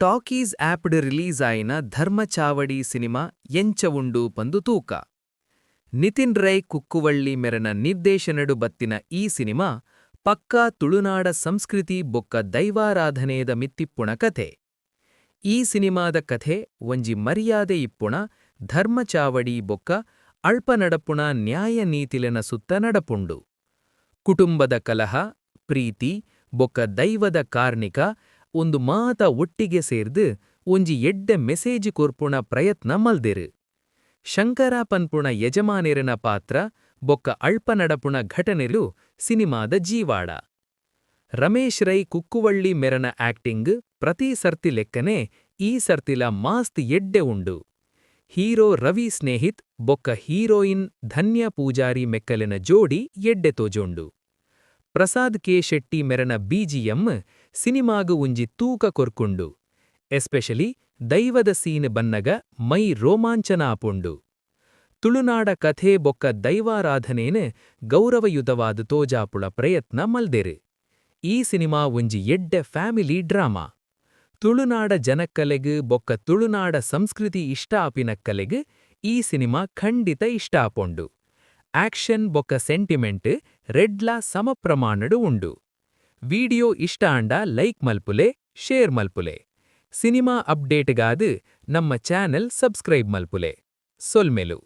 Talkies ಆಪ್ಡ್ release ಆಯಿನ ಧರ್ಮಚಾವಡಿ cinema ಎಂಚ ಉಂಡು ಪಂದು ತೂಕ. ನಿತಿನ್ ರೈ ಕುಕ್ಕುವಳ್ಳಿ ಮೆರೆನ ನಿರ್ದೇಶನಡ್ ಬತ್ತಿನ ಈ ಸಿನಿಮಾ ಪಕ್ಕಾ ತುಳುನಾಡ ಸಂಸ್ಕೃತಿ ಬೊಕ್ಕ ದೈವಾರಾಧನೇದ ಮಿತ್ತಿಪ್ಪುಣ ಕಥೆ. ಈ ಸಿನಿಮಾದ ಕಥೆ ಒಂಜಿ ಮರ್ಯಾದೆ ಇಪ್ಪುಣ ಧರ್ಮಚಾವಡಿ ಬೊಕ್ಕ ಅಲ್ಪ ನಡಪುಣ ನ್ಯಾಯ ನೀತಿಲೆನ ಸುತ್ತ ನಡಪುಂಡು. ಕುಟುಂಬದ ಕಲಹ, ಪ್ರೀತಿ, ಬೊಕ್ಕ ದೈವದ ಕಾರ್ಣಿಕ ಉಂದು ಮಾತ ಒಟ್ಟಿಗೆ ಸೇರ್ದ್ ಒಂಜಿ ಎಡ್ಡೆ ಮೆಸೇಜ್ ಕೊರ್ಪುಣ ಪ್ರಯತ್ನ ಮಲ್ದೆರ್. ಶಂಕರ ಪನ್ಪುಣ ಯಜಮಾನೆರೆನ ಪಾತ್ರ ಬೊಕ್ಕ ಅಲ್ಪ ನಡಪುಣ ಘಟನೆಲು ಸಿನಿಮಾದ ಜೀವಾಳ. ರಮೇಶ್ ರೈ ಕುಕ್ಕುವಳ್ಳಿ ಮೆರೆನ ಆಕ್ಟಿಂಗ್ ಪ್ರತಿ ಸರ್ತಿಲೆಕ್ಕನೇ ಈ ಸರ್ತಿಲ ಮಾಸ್ತ್ ಎಡ್ಡೆ ಉಂಡು. ಹೀರೋ ರವಿ ಸ್ನೇಹಿತ್ ಬೊಕ್ಕ ಹೀರೋಯಿನ್ ಧನ್ಯ ಪೂಜಾರಿ ಮೆಕ್ಕಲೆನ ಜೋಡಿ ಎಡ್ಡೆ ತೋಜೊಂಡು. ಪ್ರಸಾದ್ ಕೆ ಶೆಟ್ಟಿ ಮೆರೆನ ಬಿಜಿಎಂ ಸಿನಿಮಾಗ್ ಒಂಜಿ ತೂಕ ಕೊರ್ಕುಂಡು. ಎಸ್ಪೆಷಲಿ ದೈವದ ಸೀನ್ ಬನ್ನಗ ಮೈ ರೋಮಾಂಚನ ಆಪುಂಡು. ತುಳುನಾಡ ಕಥೆ ಬೊಕ್ಕ ದೈವಾರಾಧನೇನ್ ಗೌರವಯುತವಾದ್ ತೋಜಾಪುಳ ಪ್ರಯತ್ನ ಮಲ್ದೆರ್. ಈ ಸಿನಿಮಾ ಒಂಜಿ ಎಡ್ಡೆ ಫ್ಯಾಮಿಲಿ ಡ್ರಾಮಾ. ತುಳುನಾಡ ಜನಕ್ಕಲೆಗ್ ಬೊಕ್ಕ ತುಳುನಾಡ ಸಂಸ್ಕೃತಿ ಇಷ್ಟ ಆಪಿನಕ್ಕಲೆಗ್ ಈ ಸಿನಿಮಾ ಖಂಡಿತ ಇಷ್ಟ ಆಪುಂಡು. ಆಕ್ಷನ್ ಬೊಕ್ಕ ಸೆಂಟಿಮೆಂಟ್ ರೆಡ್ಲ ಸಮ ಪ್ರಮಾಣಡ್ ಉಂಡು. ವಿಡಿಯೋ ಇಷ್ಟ ಆಂಡ ಲೈಕ್ ಮಲ್ಪುಲೆ, ಶೇರ್ ಮಲ್ಪುಲೆ. ಸಿನಿಮಾ ಅಪ್ಡೇಟ್ ಗಾದ್ ನಮ್ಮ ಚಾನೆಲ್ ಸಬ್ಸ್ಕ್ರೈಬ್ ಮಲ್ಪುಲೆ. ಸೊಲ್ಮೆಲು.